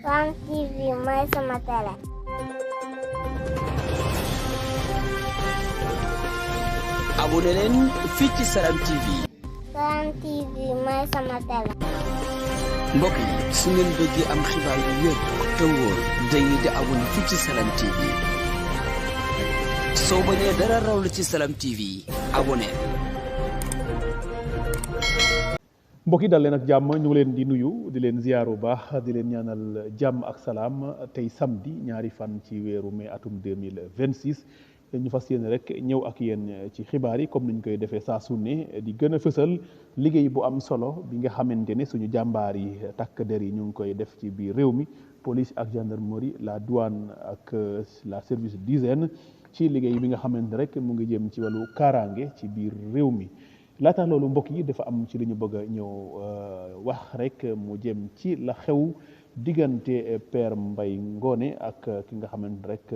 Salam TV mooy sama télé. abonné leen fii ci Salam TV. Salam TV mooy sama télé. mbokk yi su ngeen bëggee am xibaar yu wér te wóor dañuy di abonné fii ci Salam TV. soo bañee dara raw la ci Salam TV abonné. mbokk yi dal leen ak jàmm ñu ngi leen di nuyu di leen ziar bu baax di leen ñaanal jàmm ak salaam tey samedi ñaari fan ci weeru mai atum 2026 ñu fas yéene rek ñëw ak yéen ci xibaar yi comme ni ñu koy defee saa su ne di gën a fësal liggéey bu am solo bi nga xamante ne suñu jàmbaar yi takk der yi ñu ngi koy def ci biir réew mi police ak gendarmerie la douane ak la service d'hygiène ci liggéey bi nga xamante rek mu ngi jëm ci wàllu kaaraange ci biir réew mi. laata loolu mbokk yi dafa am ci li ñu bëgg a ñëw wax rek mu jëm ci la xew diggante Père Mbaye Ngoné ak ki nga xamante rek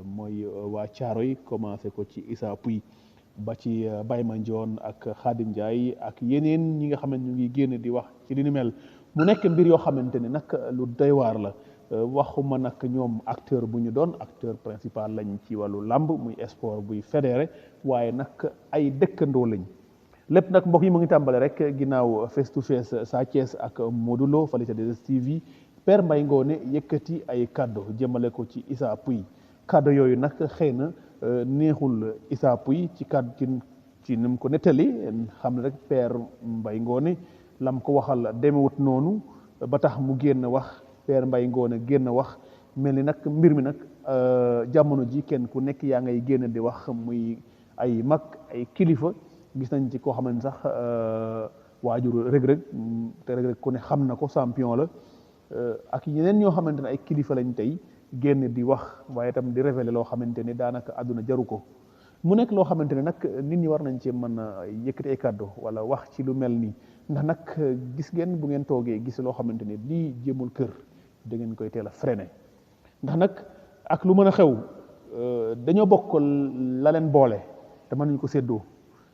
mooy waa Thiaroye commencé ko ci Issa Pouye ba ci Baye Mandione ak Khadim Ndiaye ak yeneen ñi nga xamante ñu ngi génn di wax ci li ni mel mu nekk mbir yoo xamante ne nag lu doy waar la waxuma nag ñoom acteur bu ñu doon acteur principal lañ ci wàllu làmb muy sport buy fédéré waaye nag ay dëkkandoo lañ. lépp nag mbokk yi mu ngi tàmbale rek ginnaaw face to face Sa Thiès ak Modou Lo fële ca 2STV Père Mbaye Ngoné yëkkati ay kaddu jëmale ko ci Issa Pouye kaddu yooyu nag xëy na neexul Issa Pouye ci kaddu ci ni mu ko nettali xam ne rek Père Mbaye Ngoné lam ko waxal demewut noonu ba tax mu génn wax Père Mbaye Ngoné génn wax mel ni nag mbir mi nag jamono ji kenn ku nekk yaa ngay génn di wax muy ay mag ay kilifa. gis nañ ci koo xamante sax waajuru rëg-rëg te rëg-rëg ku ne xam na ko champion la ak yeneen ñoo xamante ne ay kilifa lañ tey génn di wax waaye itam di révéler loo xamante ne daanaka àdduna jaru ko mu nekk loo xamante ne nag nit ñi war nañ ci mën a yëkkati ay kàddu wala wax ci lu mel nii ndax nag gis ngeen bu ngeen toogee gis loo xamante ne lii jëmul kër da ngeen koy teel a freiné ndax nag ak lu mën a xew dañoo bokk la leen boole te mën nañu ko séddoo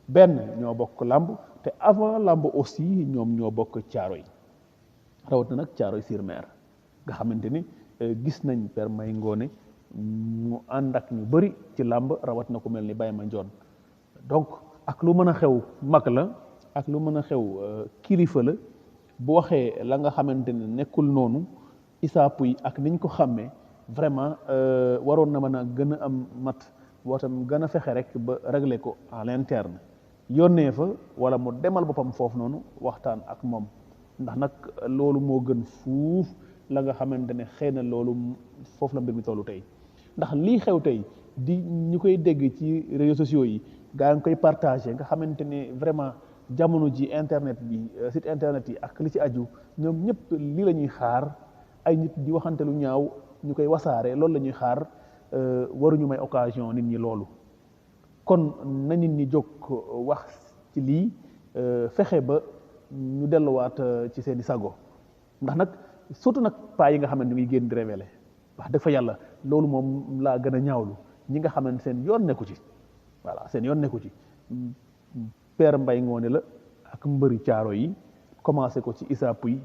benn ñoo bokk làmb te avant làmb aussi ñoom ñoo bokk Thiaroye rawat na nag Thiaroye-sur-Mer nga xamante ni gis nañ Père Mbaye Ngoné mu ànd ak ñu bëri ci làmb rawat na ku mel ni Baye Mandione donc ak lu mën a xew mag la ak lu mën a xew kilifa la bu waxee la nga xamante ne nekkul noonu Issa Pouye ak niñ ko xàmmee vraiment waroon na mën a gën a am mat wootam gën a fexe rek ba régler ko à l'interne yónnee fa wala mu demal boppam foofu noonu waxtaan ak moom ndax nag loolu moo gën fuuf la nga xamante ne xëy na loolu foofu la mbir mi tollu tey ndax lii xew tey di ñu koy dégg ci réseaux sociaux yi gaa ngi koy partagé nga xamante ne vraiment jamono ji internet bi site internet yi ak li ci aju ñoom ñëpp lii la ñuy xaar ay nit di waxante lu ñaaw ñu koy wasaare loolu la ñuy xaar waruñu may occasion nit ñi loolu kon na nit ñi jóg wax ci lii fexe ba ñu delluwaat ci seeni sago ndax nag surtout nag paa yi nga xamante ni ngi génn di révélé wax dëgg fa yàlla loolu moom laa gën a ñaawlu ñi nga xamante seen yoon nekku ci voilà seen yoon nekku ci Père Mbaye Ngoné la ak mbëri caaro yi commencé ko ci Issa Pouye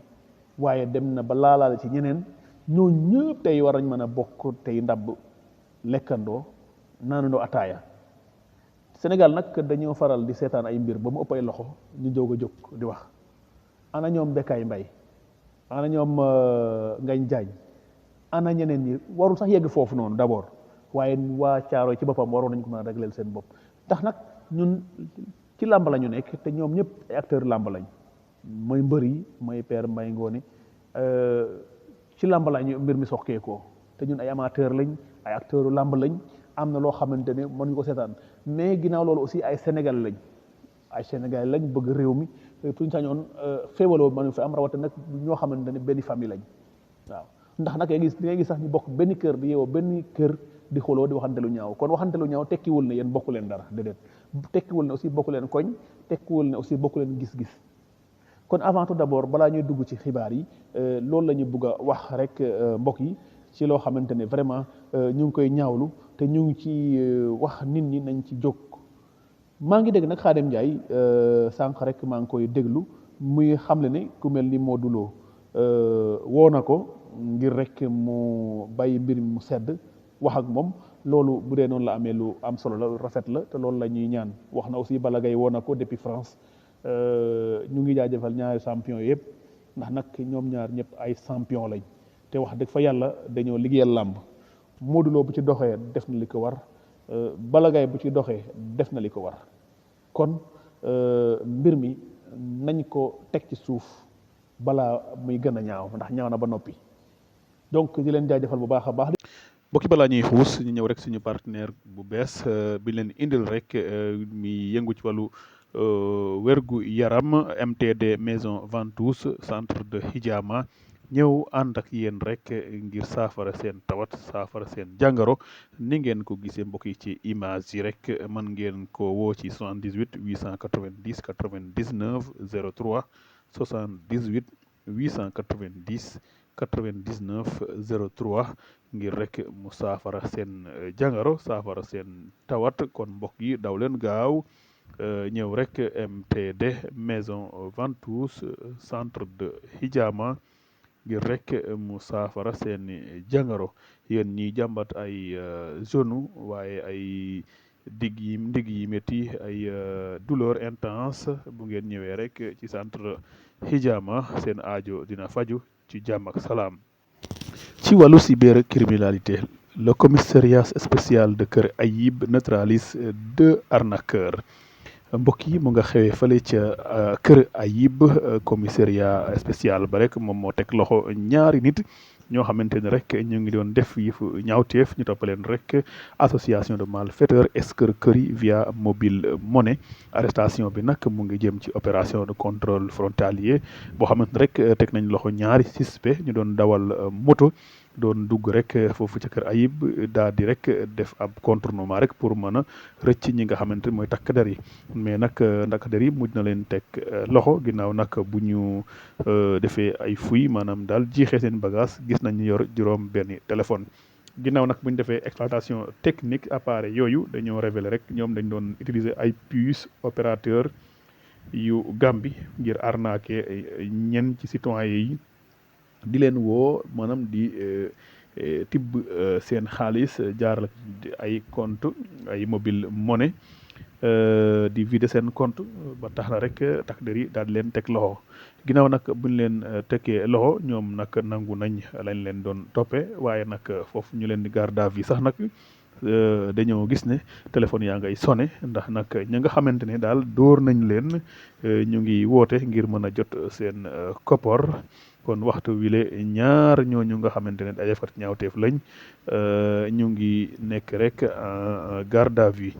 waaye dem na ba laalaale ci ñeneen ñoo ñëpp tey war nañ mën a bokk tey ndab lekkandoo naanandoo ataaya Sénégal nag dañoo faral di seetaan ay mbir ba mu ëpp ay loxo ñu jóg a jóg di wax ana ñoom Bécaye Mbaye ana ñoom Ngagne Diagne ana ñeneen ñi warul sax yegg foofu noonu d'abord waaye waa Thiaroye ci boppam waroon nañ ko mën a régler seen bopp tax nag ñun ci làmb la ñu nekk te ñoom ñëpp ay acteur làmb lañ mooy mbër yi mooy Père Mbaye Ngoné ci làmb la ñu mbir mi soxkeekoo te ñun ay amateur lañ ay acteur làmb lañ am na loo xamante ne mënuñu ko seetaan mais ginnaaw loolu aussi ay Sénégal lañ bëgg réew mi pour ñu sañoon féewaloo mënu fi am rawate nag ñoo xamante ne benn famille lañ waaw ndax nag ngay gis sax ñu bokk benn kër di yeewoo benn kër di xuloo di waxante lu ñaaw kon waxante lu ñaaw tekkiwul ne yéen bokku leen dara déedéet tekkiwul ne aussi bokku leen koñ tekkiwul ne aussi bokku leen gis-gis kon avant tout d'abord balaa ñuy dugg ci xibaar yi loolu la ñu bëgg a wax rek mbokk yi ci loo xamante ne vraiment ñu ngi koy ñaawlu te ñu ngi ci wax nit ñi nañ ci jóg maa ngi dégg nag Khadim Ndiaye sànq rek maa ngi koy déglu muy xamle ne ku mel ni Modou Lo woo na ko ngir rek mu bàyyi mbir mi mu sedd wax ak moom loolu bu dee noonu la amee lu am solo la rafet la te loolu la ñuy ñaan wax na aussi Balla Gaye woo na ko depuis France ñu ngi jaajëfal ñaari champion yëpp ndax nag ñoom ñaar ñëpp ay champion lañ te wax dëgg fa yàlla dañoo liggéeyal làmb Modou Lo bu ci doxee def na li ko war Balla Gaye bu ci doxee def na li ko war kon mbir mi nañ ko teg ci suuf balaa muy gën a ñaaw ndax ñaaw na ba noppi donc di leen jaajëfal bu baax a baax. mbokki balaa ñuy xuus ñu ñëw rek suñu partenaire bu bees bi leen indil rek mi yëngu ci wàllu wérgu yaram MTD maison ventouse centre de Hijama ñëw ànd ak yéen rek ngir saafara seen tawat saafara seen jàngoro ni ngeen ko gisee mbokk yi ci image yi rek mën ngeen ko woo ci 78 890 99 03 78 890 99 03 ngir rek mu saafara seen jàngoro saafara seen tawat kon mbokk yi daw leen gaaw ñëw rek MTD maison ventouse centre de Hijama ngir rek mu saafara seen jàngoro yéen ñiy jàmbat ay genou waaye ay ndigg yi métti ay douleur intense bu ngeen ñëwee rek ci centre Hijama seen aajo dina faju ci jàmm ak salaam. ci wàllu cybercriminalité le commissariat spécial de Kër Ayib neutralise 2 arnaqueurs mbokk yi mu nga xewee fële ca Kër Ayib commissariat spécial ba rek moom moo teg loxo ñaari nit ñoo xamante ne rek ñu ngi doon def yëfu ñaawteef ñu toppaleen rek association de malfaiteurs escroquerie via mobile money arrestation bi nag mu ngi jëm ci opération de contrôle frontalier boo xamante ne rek teg nañ loxo ñaari suspect ñu doon dawal moto doon dugg rek foofu ca Kër Ayib daal di rek def ab contournement rek pour mën a rëcc ñi nga xamante mooy takk der yi mais nag takk der yi mujj na leen teg loxo ginnaaw nag bu ñu defee ay fuy maanaam daal jiixee seen bagage gis nañ ñu yor juróom benn téléphone ginnaaw nag bu ñu defee exploitation technique appareil yooyu dañoo révéler rek ñoom dañ doon utiliser ay puces opérateur yu Gambie ngir arnaquer ñenn ci citoyens yi di leen woo maanaam di tibb seen xaalis jaaral ay compte ay mobile money di vider seen compte ba tax na rek takk der yi daal di leen teg loxo ginnaaw nag buñ leen tekkee loxo ñoom nag nangu nañ lañ leen doon toppee waaye nag foofu ñu leen di garde à vue sax nag dañoo gis ne téléphone yaa ngay sonné ndax nag ña nga xamante ne daal dóor nañ leen ñu ngi woote ngir mën a jot seen koppor kon waxtu wile ñaar ñooñu nga xamante ne ay defkat ñaawteef lañ ñu ngi nekk rek en garde à vue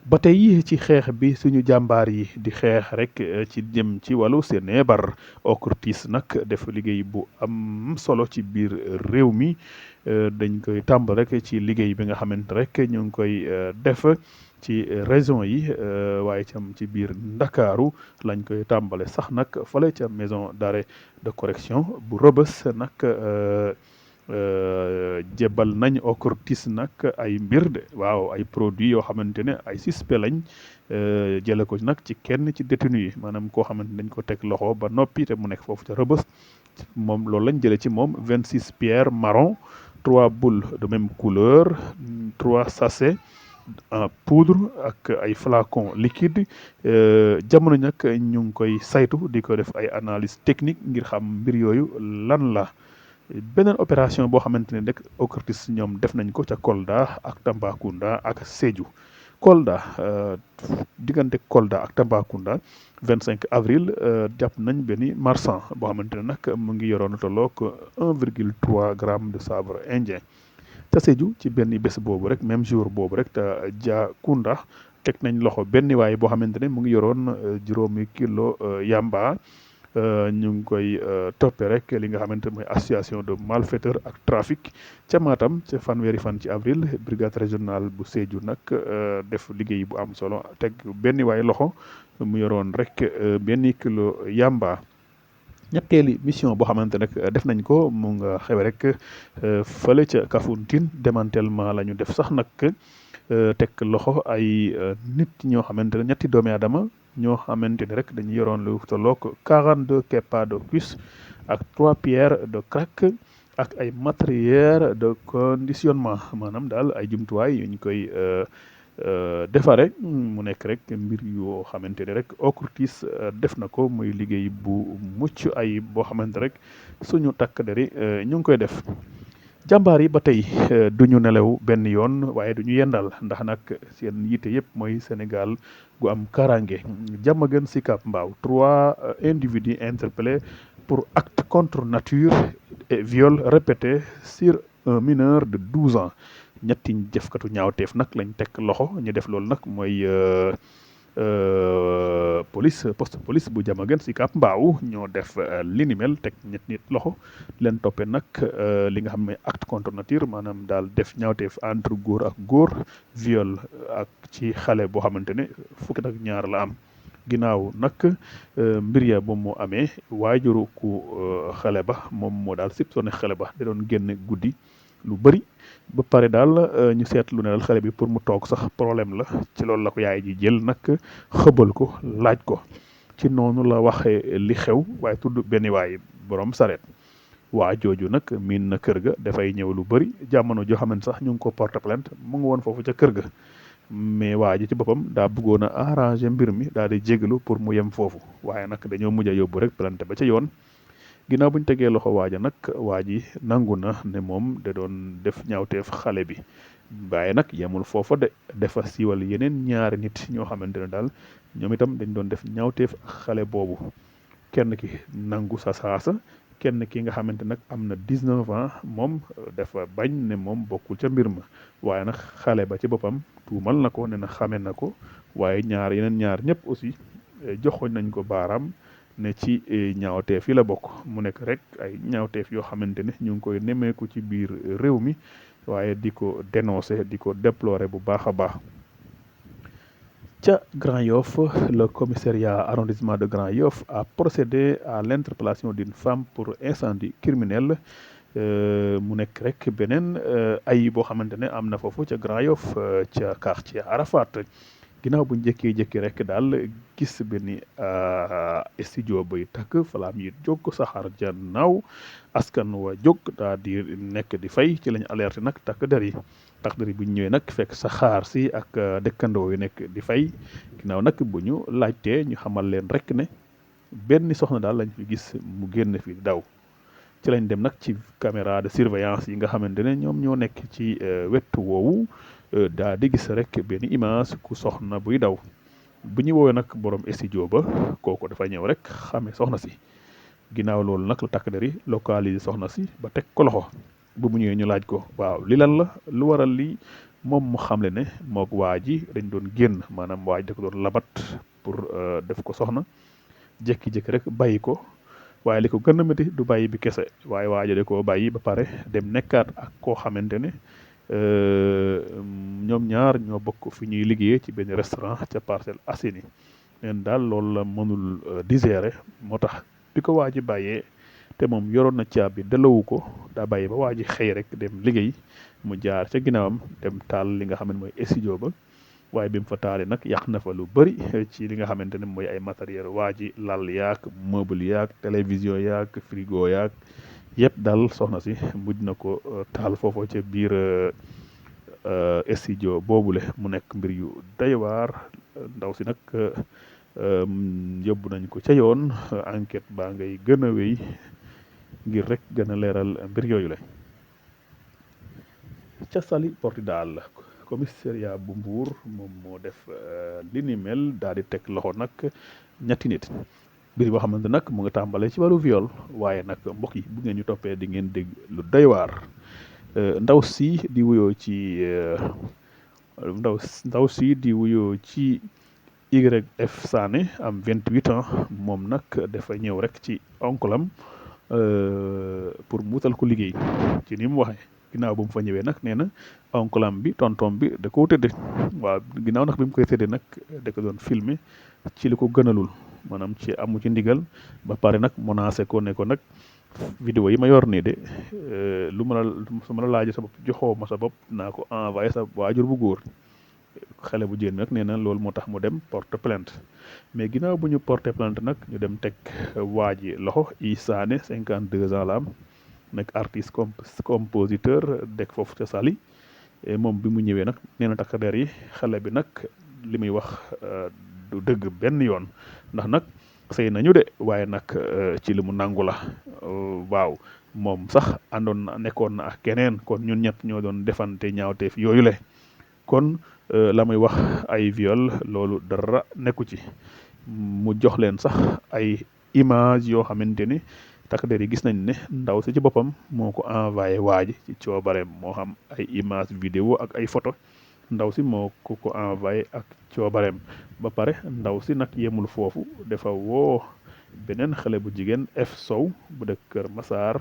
ba tey ci xeex bi suñu jàmbaar yi di xeex rek ci jëm ci wàllu Sénébar OCRTIS nag def liggéey bu am solo ci biir réew mi dañ koy tàmbal rek ci liggéey bi nga xamante rek ñu ngi koy def ci région yi waaye cam ci biir Ndakaaru lañ koy tàmbale sax nag fale ca maison d'arrêt de correction bu Rebeuss nag jébal nañ OCRTIS nag ay mbir de waaw ay produits yoo xamante ne ay suspect lañ jële ko nag ci kenn ci détenu yi maanaam koo xamante dañ ko teg loxo ba noppi te mu nekk foofu ca Rebeuss moom loolu lañ jële ci moom 26 pierres marron 3 boules de même couleur 3 sachets en poudre ak ay flacon liquide jamono nag ñu ngi koy saytu di ko def ay analyse technique ngir xam mbir yooyu lan la beneen opération boo xamante ne rek OCRTIS ñoom def nañ ko ca Kolda ak Tambacounda ak Sédhiou Kolda diggante Kolda ak Tambacounda 25 avril jàpp nañ benn marchand boo xamante ne nag mu ngi yoroon tolloog 1,3 gramme de sabre indien ca Sédhiou ci benn bés boobu rek même jour boobu rek te Diakounda teg nañ loxo benn waay boo xamante ne mu ngi yoroon juróomi kilo yamba ñu ngi koy toppe rek li nga xamante mooy association de malfaiteurs ak trafic ca Matam ca fanweeri fan ci avril brigade régionale bu Sédhiou nag def liggéey bu am solo teg benn waay loxo mu yoroon rek benn kilo yamba ñetteeli mission boo xamante nag def nañ ko mu nga xewe rek fële ca Kafountine démantèlement la ñu def sax nag teg loxo ay nit ñoo xamante ne ñetti doomi aadama ñoo xamante ne rek dañu yoroon lu tolloog 42 kepa de puce ak 3 pierres de crack ak ay matériel de conditionnement maanaam daal ay jumtuwaay yu ñu koy defare mu nekk rek mbir yoo xamante ne rek OCRTIS def na ko muy liggéey bu mucc ay boo xamante rek suñu takk deri ñu ngi koy def jàmbaar yi ba tey du ñu nelaw benn yoon waaye du ñu yendal ndax nag seen yitte yëpp mooy Sénégal gu am karange Diamaguène Sicap Mbao 3 individus interpellés pour acte contre nature et viol répété sur un mineur de 12 ans ñetti jëfkatu ñaawteef nag lañ teg loxo ñu def loolu nag mooy police poste police bu Diamaguène Sicap Mbao ñoo def li ni mel teg ñett nit loxo leen toppee nag li nga xam ne acte contre nature maanaam daal def ñaawteef entre góor ak góor viol ak ci xale boo xamante ne fukki ak ñaar la am ginnaaw nag mbir ya moom moo amee waajuru ku xale ba moom moo daal soupçonné xale ba da doon génn guddi lu bëri ba pare daal ñu seetlu ne daal xale bi pour mu toog sax problème la ci loolu la ko yaay ji jël nag xëbal ko laaj ko ci noonu la waxee li xew waaye tudd benn waay borom sareet waa jooju nag miin na kër ga dafay ñëw lu bëri jamono joo xam ne sax ñu ngi ko porte plainte mu ngi woon foofu ca kër ga mais waa ji ci boppam daa bëggoon a arranger mbir mi daal di jégalu pour mu yem foofu waaye nag dañoo mujj a yóbbu rek plainte ba ca yoon ginnaaw bu ñu tegee loxo waaja nag waa ji nangu na ne moom da doon def ñaawteef xale bi waaye nag yemul foofa defa siiwal yeneen ñaari nit ñoo xamante ne daal ñoom itam dañ doon def ñaawteef xale boobu kenn ki nangu sa saasa kenn ki nga xamante nag am na 19 ans moom dafa bañ ne moom bokkul ca mbir ma waaye nag xale ba ci boppam tuumal na ko ne na xame na ko waaye yeneen ñaar ñëpp aussi joxoñ nañ ko baaraam ne ci ñaawteef yi la bokk mu nekk rek ay ñaawteef yoo xamante ne ñu ngi koy nemmeeku ci biir réew mi waaye di ko dénoncer di ko déplorer bu baax a baax ca Grand Yoff le commissariat arrondissement de Grand Yoff a procédé à l'interpellation d'une femme pour incendie criminel mu nekk rek beneen ay boo xamante ne am na foofu ca Grand Yoff ca quartier Arafat ginnaaw bu njëkkee rek daal gis benn studio bay takk falaam yi jóg saxaar ja naaw askan wa jóg daal di nekk di fay ci lañ alerté nag takk der yi bu ñu ñëwee nag fekk saxaar si ak dëkkandoo yu nekk di fay ginnaaw nag bu ñu laajtee ñu xamal leen rek ne benn soxna daal lañ fi gis mu génn fi daw ci lañ dem nag ci caméra de surveillance yi nga xamante ne ñoom ñoo nekk ci wetu woowu daa di gis rek benn image ku soxna buy daw bu ñu woowee nag borom studio ba kooku dafa ñëw rek xame soxna si ginnaaw loolu nag la takk der yi localisé soxna si ba teg ko loxo bu mu ñëwee ñu laaj ko waaw li lan la lu waral li moom mu xamle ne moog waa ji dañ doon génn maanaam waa ji da ko doon labat pour def ko soxna jékki-jékki rek bàyyi ko waaye li ko gën a métti du bàyyi bi kese waaye waa ji da koo bàyyi ba pare dem nekkaat ak koo xamante ne ñoom ñaar ñoo bokk fi ñuy liggéeyee ci benn restaurant ca Parcelles Assainies neen daal loolu la mënul digérer moo tax bi ko waa ji bàyyee te moom yoroon na caabi delawu ko daa bàyyi ba waa ji xëy rek dem liggéey mu jaar ca ginnaawam dem taal li nga xam ne mooy studio ba waaye bi mu fa taalee nag yàq na fa lu bëri ci li nga xamante ne mooy ay matériel waa ji lal yaag meuble yaag télévision yaag frigo yaag yëpp daal soxna si mujj na ko taal foofu ca biir studio boobule mu nekk mbir yu doy waar ndaw si nag yóbbu nañ ko ca yoon enquête baa ngay gën a wéy ngir rek gën a leeral mbir yooyu la ca Saly Portudal commissariat bu Mbour moom moo def li ni mel daal di teg loxo nag ñetti nit mbir boo xamante nag mu nga tàmbalee ci wàllu viol waaye nag mbokk yi bu ngeen ñu toppee di ngeen dégg lu doy waar ndaw si di wuyoo ci ndaw si di wuyoo ci YF Sané am 28 ans moom nag dafa ñëw rek ci onkulam pour mu wutal ko liggéey ci ni mu waxee ginnaaw bu mu fa ñëwee nag nee na onkulam bi tontom bi da koo tëdde waaw ginnaaw nag bi mu koy tëddee nag da ko doon filmer ci li ko gënalul maanaam ci amu ci ndigal ba pare nag menacé ko ne ko nag vidéo yi ma yor nii de su ma la laajee sa bopp joxoo ma sa bopp naa ko envoyé sa waajur bu góor xale bu jigéen bi nag nee na loolu moo tax mu dem porte plainte mais ginnaaw bu ñu porte plainte nag ñu dem teg waa ji loxo Isaane 52 ans la am nekk artiste compositeur dekk foofu ca Saly moom bi mu ñëwee nag nee na takk der yi xale bi nag li muy wax du dëgg benn yoon ndax nag sëy nañu de waaye nag ci li mu nangu la waaw moom sax àndoon na nekkoon na ak keneen kon ñun ñett ñoo doon defante ñaawteef yooyu le kon la muy wax ay viol loolu dara nekku ci mu jox leen sax ay image yoo xamante ni takk der yi gis nañ ne ndaw si ci boppam moo ko envoyé waa ji ci coobareem moo xam ay image vidéo ak ay photo ndaw si moo ko envoyé ak coobareem ba pare ndaw si nag yemul foofu dafa woo beneen xale bu jigéen F Sow bu dëkk Kër Massar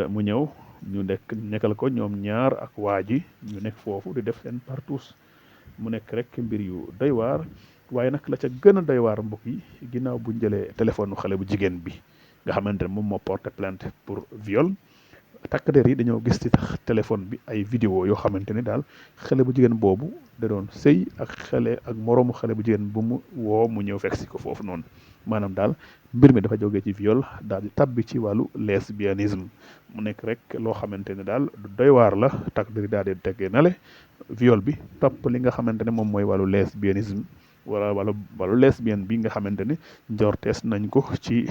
mu ñëw ñu nekkal ko ñoom ñaar ak waa ji ñu nekk foofu di def seen partous mu nekk rek mbir yu doy waar waaye nag la ca gën a doy waar mbokk yi ginnaaw bu jëlee téléphone xale bu jigéen bi nga xamante ne moom moo porté plainte pour viol takk der yi dañoo gis ci tax téléphone bi ay vidéo yoo xamante ni daal xale bu jigéen boobu da doon sëy ak moroomu xale bu jigéen bu mu woo mu ñëw fekk si ko foofu noonu maanaam daal mbir mi dafa jógee ci viol daal di tabbi ci wàllu lesbianisme mu nekk rek loo xamante ne daal du doy waar la takk der yi daal di teggee nale viol bi topp li nga xamante ne moom mooy wàllu lesbianisme wàllu lesbienne bi nga xamante ne njortees nañ ko ci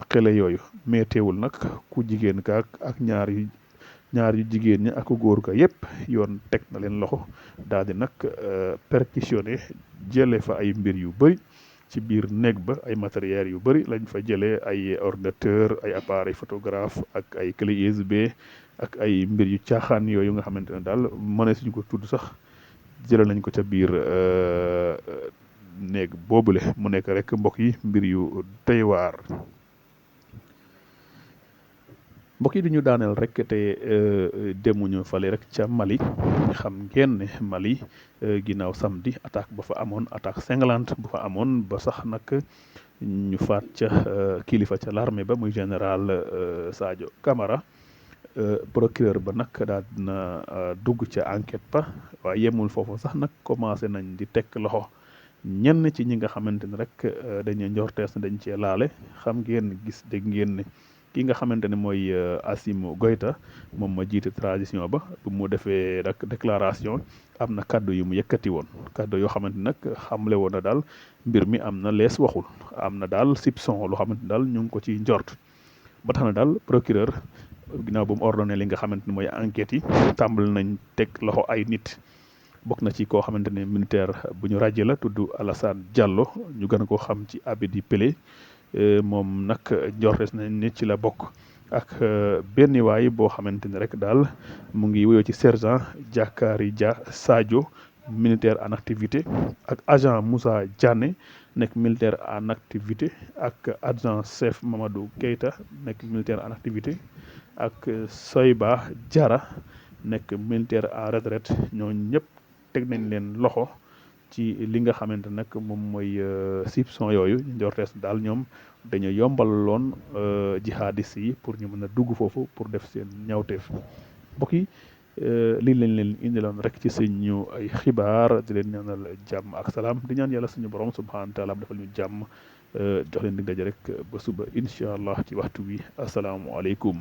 xale yooyu mais teewul nag ku jigéen ka ak ñaar yu jigéen ñi ak ku góor ka yépp yoon teg na leen loxo daal di nag perquisitionné jële fa ay mbir yu bëri ci biir néeg ba ay matériel yu bëri lañ fa jëlee ay ordinateur ay appareil photographe ak ay clé USB ak ay mbir yu caaxaan yooyu nga xamante ne daal mënees suñu ko tudd sax jëlee nañ ko ca biir néeg boobule mu nekk rek mbokk yi mbir yu doy waar mbokk yi du ñu daaneel rek te demuñu fale rek ca Mali xam ngeen ne Mali ginnaaw samedi attaque ba fa amoon attaque cinglante bu fa amoon ba sax nag ñu faat ca kilifa ca l'armée ba muy général Sadio Camara procureur ba nag daal dina dugg ca enquête ba waaye yemul foofu sax nag commencé nañ di teg loxo ñenn ci ñi nga xamante ne rek dañuy njortees ne dañ cee laale xam ngeen dégg ngeen ne ki nga xamante ne mooy Assimi Goïta moom ma jiite transition ba bu mu defee nag déclaration am na kaddu yu mu yëkkati woon kaddu yoo xamante nag xamle woon na daal mbir mi am na lees waxul am na daal soupçon loo xamante ne daal ñu ngi ko ci njort ba tax na daal procureur ginnaaw bu mu ordonné li nga xamante ne mooy enquête yi tàmbali nañ teg loxo ay nit bokk na ci koo xamante ne militaire bu ñu ràjje la tudd Alassane Diallo ñu gën a koo xam ci Abidi Pelé moom nag njortees nañ ne ci la bokk ak benn waay boo xamante ne rek daal mu ngi wuyoo ci sergent Diakary Dia Sadio militaire en activité ak agent Moussa Diané nekk militaire en activité ak adjudant chef Mamadou Keita nekk militaire en activité ak Soyba Diarra nekk militaire en retraite ñooñu ñëpp teg nañ leen loxo ci li nga xamante nag moom mooy soupçon yooyu njortees daal ñoom dañu yombaloon jihadistes yi pour ñu mën a dugg foofu pour def seen ñawteef mbokk yi lii lañ leen indiloon rek ci suñu ay xibaar di leen ñaanal jàmm ak salaam di ñaan yàlla suñu borom subhanahu wa taala defal ñu jàmm jox leen dig daje rek ba suba incha allah ci waxtu wi asalaamualeykum